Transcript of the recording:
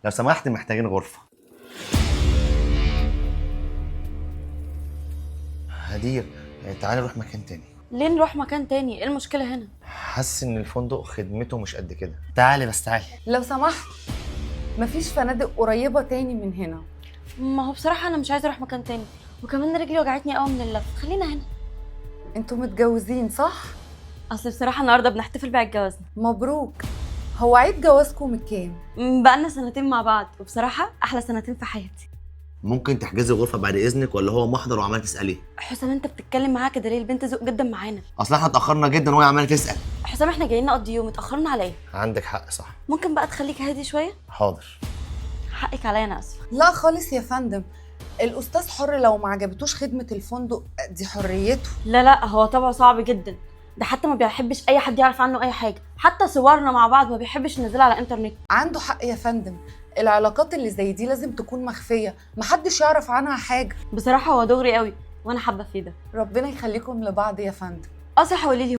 لو سمحت محتاجين غرفة. هدير تعالي نروح مكان تاني. ليه نروح مكان تاني؟ ايه المشكلة هنا؟ حاسس ان الفندق خدمته مش قد كده. تعالي بس تعالي. لو سمحت، مفيش فنادق قريبة تاني من هنا؟ ما هو بصراحة انا مش عايزه اروح مكان تاني، وكمان رجلي وجعتني قوي من اللف، خلينا هنا. انتوا متجوزين صح؟ اصل بصراحة النهارده بنحتفل بعيد جوازنا. مبروك. هو عيد جوازكم الكام؟ بقالنا سنتين مع بعض، وبصراحة احلى سنتين في حياتي. ممكن تحجزي غرفة بعد اذنك ولا هو محضر وعمال تساليه؟ حسام انت بتتكلم معاها كده ليه؟ البنت ذوق جدا معانا. اصل احنا اتاخرنا جدا وهي عماله تسال. حسام احنا جايين نقضي يوم، اتاخرنا على ايه؟ عندك حق صح. ممكن بقى تخليك هادي شوية؟ حاضر. حقك عليا، انا اسفه. لا خالص يا فندم، الأستاذ حر لو ما عجبتوش خدمة الفندق دي حريته. لا لا، هو طبعه صعب جدا، ده حتى ما بيحبش اي حد يعرف عنه اي حاجة، حتى صورنا مع بعض ما بيحبش ننزلها على الانترنت. عنده حق يا فندم، العلاقات اللي زي دي لازم تكون مخفية، محدش يعرف عنها حاجة. بصراحة هو دغري قوي وانا حابة فيه ده. ربنا يخليكم لبعض يا فندم. اه صح، قولي لي